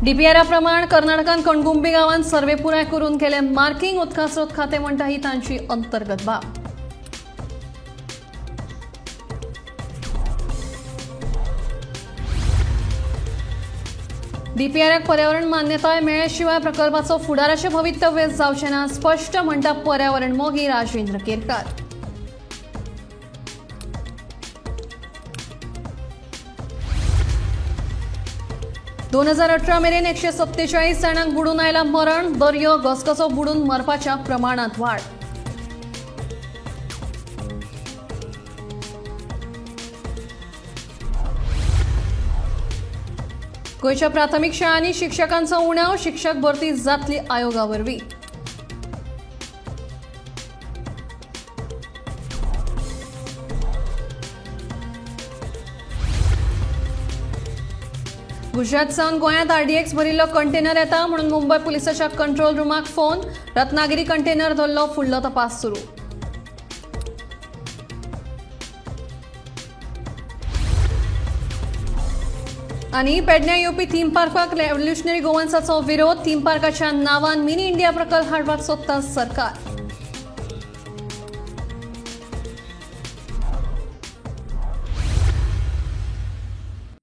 डीपीआरा प्रमाण कर्नाटकान कणगुंबी गांवांत सर्वे पुराय करून केले मार्किंग. उदका स्रोत खातें म्हणटा ही तांची अंतर्गत बाब. डीपीआराक पर्यावरण मान्यताय मेळ्ळे शिवाय प्रकल्पाचो फुडाराचें भवितव्य जावचें ना, स्पश्ट म्हणटा पर्यावरण मोगी राजेंद्र केरकार. 2018 मेरेन 147 जाणांक बुडून आयला मरण. दर्यो घसघसो बुडून मरपाच्या प्रमाणांत वाड. गोंयच्या प्राथमिक शाळांनी शिक्षकांचो उणाव. शिक्षक भरती जातली आयोगा वरवीं. गुजरात सावन गोंयांत आरडीएक्स भरिल्लो कंटेनर येता म्हणून मुंबय पुलिसाच्या कंट्रोल रुमाक फोन. रत्नागिरी कंटेनर धरलो, फुडलो तपास सुरू. आनी पेडण्यां येवपी थीम पार्काक रेव्होल्युशनरी गोवन्साचो विरोध. थीम पार्काच्या नांवान मिनी इंडिया प्रकल्प हाडपाक सोदता सरकार.